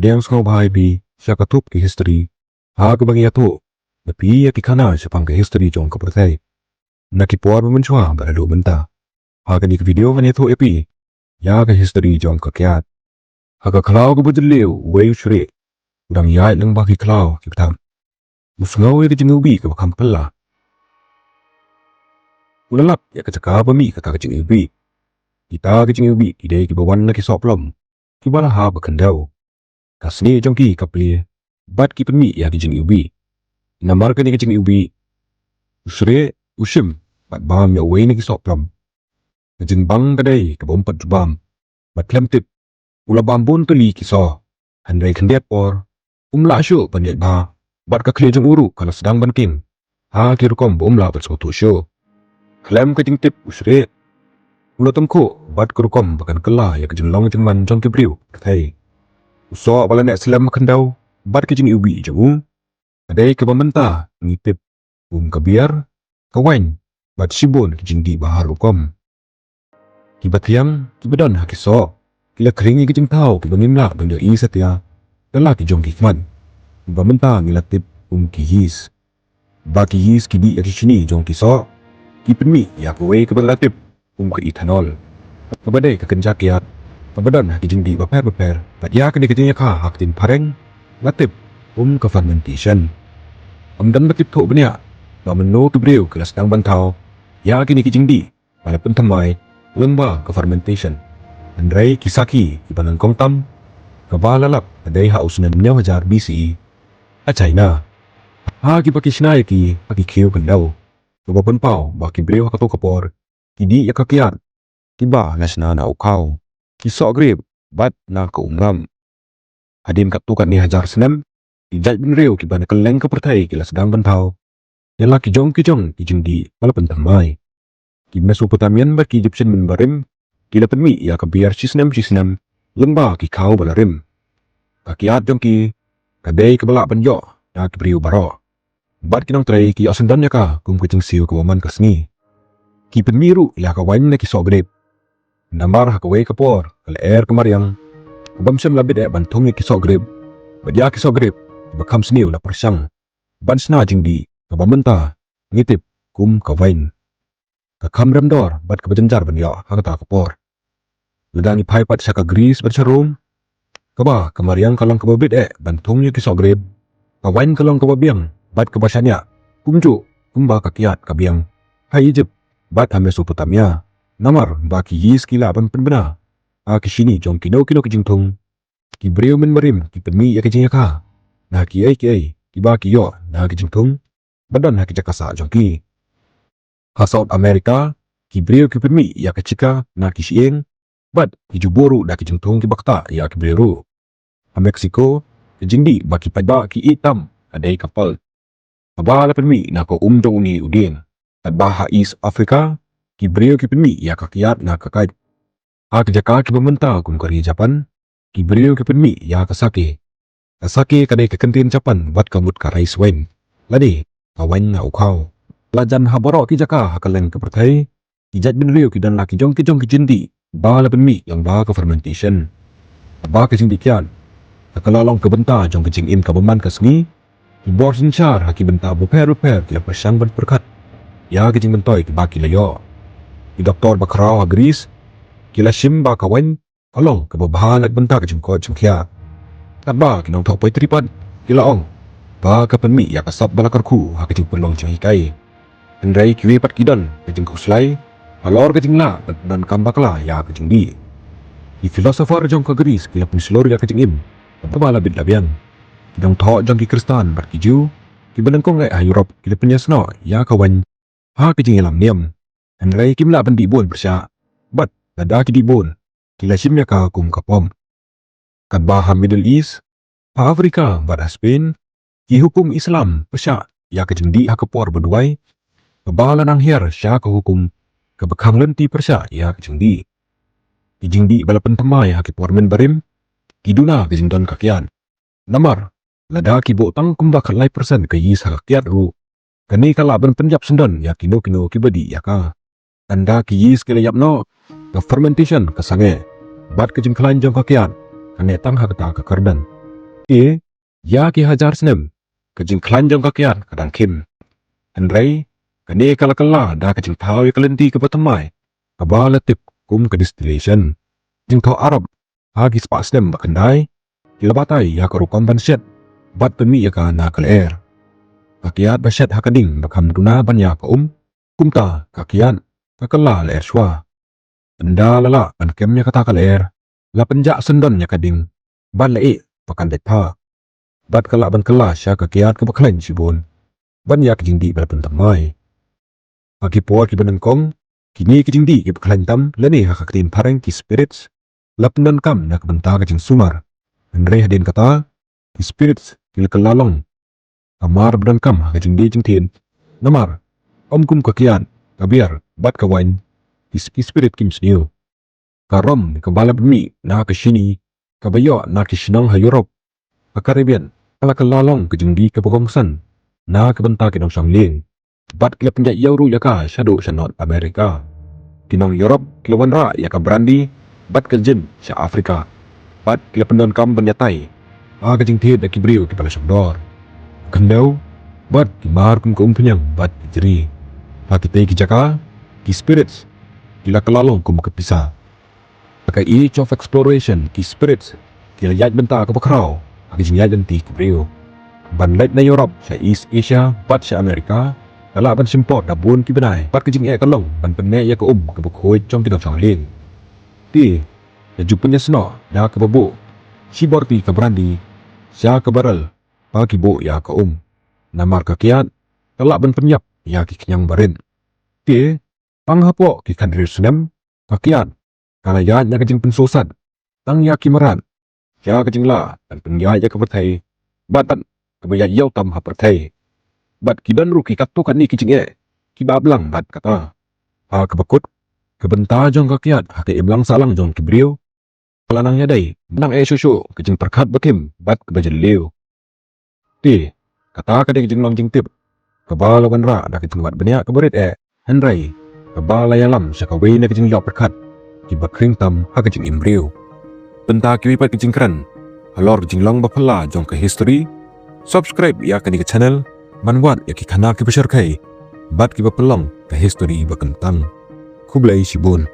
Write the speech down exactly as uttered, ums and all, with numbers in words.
Ïa sngewbha ïa phi sha ka thup ki history ha kaba ngi ïathuh ïa phi ïa ki khana shaphang ka history jong ka pyrthei na ki por ba mynshuwa bad haduh mynta. Ha kane ka video ngan ïathuh ïa phi ïa ka history jong ka kiad. Ha ka khlaw kaba jylliew uwei u shrieh u dang ïaid lyngba ki khlaw kiba tam. U sngew ïa ka jingiwbih kaba kham kylla. U la lap ïa ka jaka ba mih kata ka jingiwbih. Kita ki jingiwbih ki dei kiba wan na ki sohplom kiba la hap ba khyndew. Ka snieh jong ki ka plie bad ki pynmih ïa ki jingiwbih. Namar kane ka jingiwbih u shrieh u shim bad bam ïa uwei na ki sohplom. Ka jingbang ka dei kaba um pat ju bam bad khlem tip u la bam bun tylli ki soh. Hynrei khyndiat por um lah shuh ban ïaid bha bad ka khlieh jong u ruh ka la sdang ban king ha ki rukom ba um lah ban sngewthuh shuh. Khlem ka jingtip u shrieh u la tyngkhuh bad ka rukom ba kan kylla ïa ka jinglong jingman jong ki briew pyrthei. U soh ba la neh slem ha khyndew bad ka jingiwbih jong u ka dei kaba mynta ngi tip kum ka biar, ka wain bad shibun ki jingdih ba har rukom. Kiba thiang kiba don ha ki soh ki la khring ïa ki jingthaw kiba ngim lah ban ïohi satia da la ki jong ki khmat, kiba mynta ngi la tip kum ki yeast. Ba ki yeast ki dih ïa ki shini jong ki soh, ki pynmih ïa kawei kaba la tip kum ka ethanol, kaba dei ka kynja kiad kaba don ha ki jingdih bapher bapher. Bad ïa kane ka jingïakha ha ka ktien phareng la tip kum ka fermentation. Ym don ba tip thuh bniah ba mynno ki briew ki la sdang ban thaw ïa kine ki jingdih ba la pynthymmai lyngba ka fermentation. Hynrei ki sakhi kiba nyngkong tam kaba la lap ka dei ha u snem hynñiew hajar B C E ha China, ha kiba ki shna ïa ki ha ki khiew khyndew, kaba pynpaw ba ki briew ha kato ka por ki dih ïa ka kiad kiba la shna na u khaw, ki soh grep bad na ka umram. Hadien katto katne hajar snem, ki jaitbynriew kiba na kylleng ka pyrthei ki la sdang ban thaw ïa la ki jong ki jong ki jingdih ba la pynthymmai. Ki Mesopotamian bad ki Egyptian mynbarim ki la pynmih ïa ka biar shisnem shisnem lyngba ki khaw ba la rim. Ka kiad jong ki ka dei kaba lah ban ïoh da ki briew baroh. Bad ki nongtrei ki ïoh syndon ïa ka kum ka jingsiew kaba man ka sngi. Ki pynmih ruh ïa ka wain na ki soh grep. Namar ha kawei ka por ka la er ka mariang kabym shym la bit eh ban thung ïa ki soh grep, bad ïa ki soh grep ba kham sniew la pyrshang ban shna jingdih kaba mynta ngi tip kum ka wain. Ka kham rem dor bad kaba jynjar ban ïoh ha kata ka por. Lada ngi phai pat sha ka Greece bad sha Rome, kaba ka mariang ka long kaba bit eh ban thung ïa ki soh grep, ka wain ka long kaba biang bad kaba shaniah kumjuh kumba ka kiad ka biang ha Egypt bad ha Mesopotamia. Namar ba ki yeast ki lah ban pynbna ha ki shini jong kino kino ki jingthung, ki briew mynbarim ki pynmih ïa ki jingïakha na kiei kiei kiba ki ïoh na ki jingthung ba don ha ki jaka sah jong ki. Ha South America ki briew ki pynmih ïa ka chica na ki shyieng bad ki ju buh ruh da ki jingthung kiba ktah ïa ki briew ruh. Ha Mexico ka jingdih ba ki paidbah ki ïeit tam ka dei ka pulque, kaba la pynmih na ka um jong une u dieng. Katba ha East Africa ki briew ki pynmih ïa ka kiad na ka kait. Ha ki jaka kiba mynta kum ka ri Japan ki briew ki pynmih ïa ka sake. Ka sake ka dei ka kyntien Japan bad ka mut ka rice wine lane ka wain na u khaw. La jan ha baroh ki jaka ha kylleng ka pyrthei, ki jaitbynriew ki don la ki jong ki jong ki jingdih ba la pynmih lyngba ka fermentation. Ba ka jingdih kiad ka la long ka bynta jong ka jingim kaba man ka sngi. Ki bor synshar ha ki bynta bapher bapher ki la pyrshang ban pyrkhat ïa ki jingmyntoi kiba ki la ïoh. Ki doktor bakhraw ha Greece ki la shim ba ka wain ka long kaba bha na ka bynta ka jingkoit jingkhiah. Katba ki nongthoh poetry pat ki la ong ba ka pynmih ïa ka sap ba la kyrkhu ha ka jingpynlong jinghikai. Hynrei kiwei pat ki don ka jingkhuslai halor ka jinglah ban pyndonkam bakla ïa ka jingdih. Ki philosopher jong ka Greece ki la pynshlur ïa ka jingim kaba la bit la biang. Ki nongthoh jong ki Khristan bad ki Jiw kiba nyngkong eh ha Europe ki la pynïasnoh ïa ka wain ha ka jingïalam niam. Hynrei kim lah ban dih bun pyrshah bad lada ki dih bun ki la shim ïa ka kum ka pop. Katba ha Middle East, ha Africa bad ha Spain, ki hukum Islam pyrshah ïa ka jingdih ha ka por ba duwai, kaba la nang hiar sha ka hukum kaba khang lynti pyrshah ïa ka jingdih. Ki jingdih ba la pynthymmai ha ki por mynbarim ki duna ka jingdon ka kiad. Namar lada ki buh tang kumba khatlai percent ka yeast ha ka kiad ruh, kane ka lah ban pynïap syndon ïa kino kino kiba dih ïa ka. Tangba ki yeast ki la ïap noh, ka fermentation ka sangeh bad ka jingkhlaiñ jong ka kiad ka neh tang ha kata ka kyrdan. Te ïa ki hajar snem ka jingkhlaiñ jong ka kiad ka dang khim. Hynrei kane ka la kylla da ka jingthaw ïa ka lynti kaba thymmai, kaba la tip kum ka distillation. Jingthaw Arab ha ki spah snem ba khyndai ki la batai ïa ka rukom ban shet bad pynmih ïa ka na ka lyer. Ka kiad ba shet ha ka ding ba kham duna ban ïa ka um, kumta ka kiad ka kylla lyer shuwa. Ynda la lah ban kem ïa kata ka lyer, la pynjah syndon ïa ka ding bad la ïeh ba kan dei pha. Bad ka lah ban kylla sha ka kiad kaba khlaiñ shibun ban ïa ka jingdih ba la pynthymmai. Ha ki por kiba nyngkong, kine ki jingdih kiba khlaiñ tam lane ha ka ktien phareng ki spirits la pyndonkam na ka bynta ka jingsumar. Hynrei hadien kata ki spirits ki la kylla long ka mar ba donkam ha ka jingdie jingthied. Namar ym kum ka kiad, ka biar bad ka wain, ki, ki spirit kim sniew. Ka rum kaba la pynmih na ka shini kaba ïoh na ki shnong ha Europe, ha Caribbean, ka la kylla long ka jingdie kaba kongsan na ka bynta ki nongshong lieng. Bad ki la pynjah ïew ruh ïa ka shaduh sha North America. Ki nong Europe ki la wanrah ïa ka brandy bad ka gin sha Africa. Bad ki la pyndonkam ban ïatai ha ka jingthied da ki briew kiba la shong dor, khyndew bad ki mar kum ka umphniang bad ki jri. Ha kitei ki jaka ki spirits ki la kylla long kum ka pisa. Ha ka age of exploration ki spirits ki la ïaid bynta kaba khraw ha ka jingïaid lynti ki briew. Ban leit na Europe sha East Asia bad sha America ka lah ban shim por da bun ki bnai bad ka jingeh ka long ban pynneh ïa ka um kaba khuid jong ki nongshong lieng. Te la ju pynïasnoh da kaba buh shibor ti ka brandy sha ka barrel ba ki buh ïa ka um. Namar ka kiad ka lah ban pynïap ïa ki khñiang barit. Te tang hapoh ki khathynriew snem ka kiad ka la ïaid na ka jingpynsuhsat tang ïa ki mrad, ïa ka jinglah ban pynïaid ïa ka pyrthei bad kaba ïaid ïew tam ha pyrthei. Bad ki don ruh ki katto katne ki jingeh kiba ap lang bad kata. Ha kaba kut, ka bynta jong ka kiad ha ka imlang sahlang jong ki briew ka la nang ïadei nang eh shuh shuh ka jingpyrkhat ba khim bad kaba jylliew. Te kata ka dei ka jinglong jingtip kaba la wanrah da ka jingwad bniah kaba rit eh, hynrei kaba la ïalam sha kawei na ka jingïoh pyrkhat kiba khring tam ha ka jingim briew. Bynta kiwei pat ki jingkren halor ka jinglong ba phylla jong ka history, subscribe ïa kane ka channel ban wad ïa ki khana kiba shyrkhei bad kiba pynlong ka history ba kyntang. Khublei shibun.